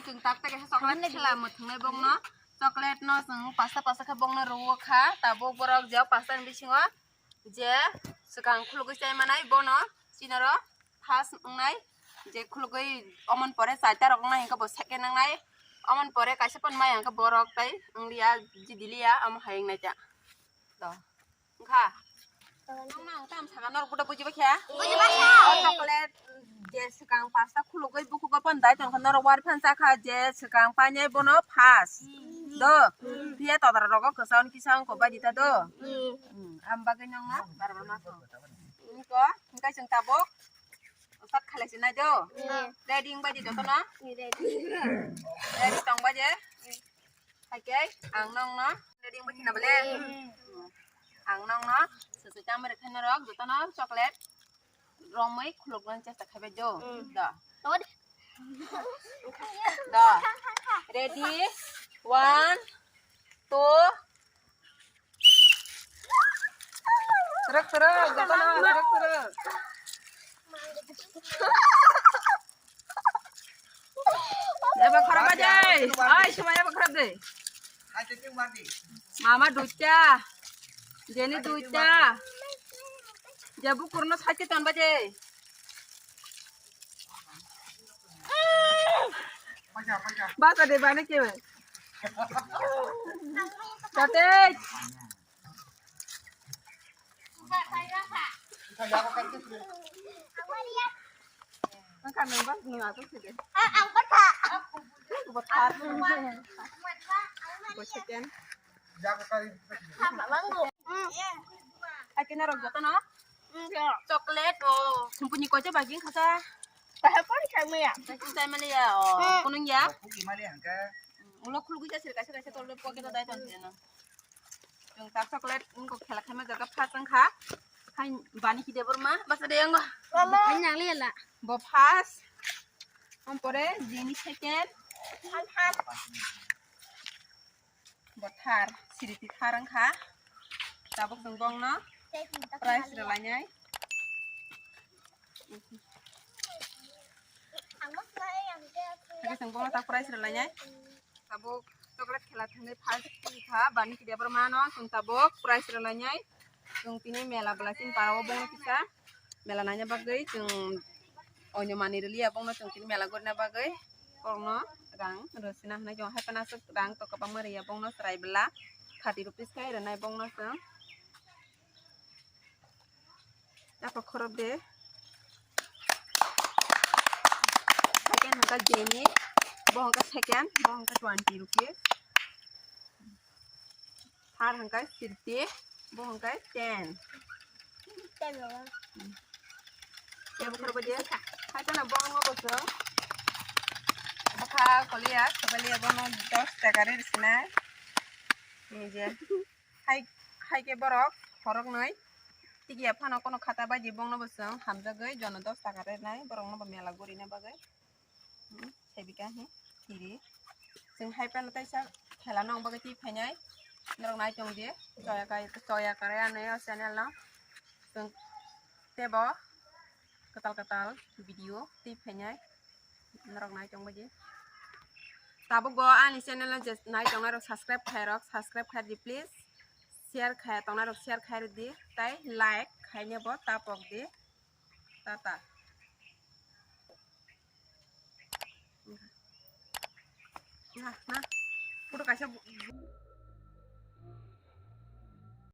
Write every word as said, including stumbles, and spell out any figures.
Chwng tak tak khe chocolate khela mwthwngnai bokno. Chocolate no chwng pasta pasta khe bokno rwo kha. Tabuk borok je pasta ni bisingo je swkang khulugwi chai manai bono chini oro first wngnai je khulugwi omon pore chaita rok wngnai hwnkhe bo second wngnai. Omon pore kaisa phano mai hwnkhe borok tai wngliya jidiliya omo hai wngnai ta. To. Wngkha? Nokno ang tam saka norok buda bujiba khe? Bujiba khe. O chocolate je swkang pasta khulugwi bukugo pon dai tongkha norok wari phan chakha je swkang painai bono first. Do. Phiya todra rogo kwchang kisa wngkha bai dita do. Hmm, am bagwi nokno barbar ma thang. Niko, hingkai chwng tabuk start khalai sinai do. Ready wngbai di jotono? Ready tongbai je. Haikhe ang nokno ready wngwi thina bole. Ang nokno swswi tamo rwkhe norok jotono chocolate romwi khuluknani chesta khaibai do. Do. Do. Ready? One, two. Twrwk twrwk, jotono twrwk twrwk. Eba khorok ba de. Ai, suma eba khorok de. Mama duita. Jeni duita. Jabu kurno sakhe ton ba de. Basa de bane ke. Tate. Ang kan nang bas nang aku sih deh. Ang bata. Batar. Second. Akhirnya rok jotono. Chocolate, oh, kumpuni kocha baging kasa. Bahapon kami ya. Kasa saya mana ya, oh, kunung ya. Ulo khulugwi jasir kaisa kaisa tolde pocket o dai ton sirena. Chwng tak chocolate wngkha khela khaima jaga pha chwng kha. Hai bani kide borma basa de yango. Hai nang le la. Bo first. Ampore jini second. Bo thar, siriti thar wngkha. Tabuk chwng bongno prize rwlainai. Hake chwng bongno tak prize rwlainai. Tabuk chocolate khela thangwi first wngkha, bani kide bormano chwng tabuk prize rwlainai. Chwng tini mela bwlaichini parao bongno kisa mela naina bagwi chwng oino manwi rwliya bongno chwng tini mela gorina bagwi. Borokno rang rwsina hinwi chwng hai phano aswk rang to kwbangma rwya bongno chwrai bwla thirty rupees khai rwnai bongno chwng. Yaphak khorok de. Second hwnkha Jenny, bo hwnkha second, bo hwnkha twenty rupees. Third hwnkha sixty, bo hwnkha ten. Tei bukhar bo je, hai kheno bongno bo chwng bwkha koliya, kobaliya bono dos taka rwi rwsinai. Ni je, hai, hai khe borok khoroknwi tigiya phano kono khata bai di bongno bo chwng hamjagwi jono dos taka rwnai, borokno bo mela gorina bagwi. Hmm, sebika hi tiri. Chwng hai phano taisa khela nw bagwi twi phainai. Norok nai tong di. Choya kai, choya kare ano o channel no. Chwng tebo kwtal kwtal video twi phainai. Norok nai tong di. Tabuk bo ani channel no je nai tong narok subscribe khai rok, subscribe khai di please. Share khai tong narok share khai di. Tai like khai ne bo tapok di. Tata. Nah, nah. Photo kaisa bu-, bu-,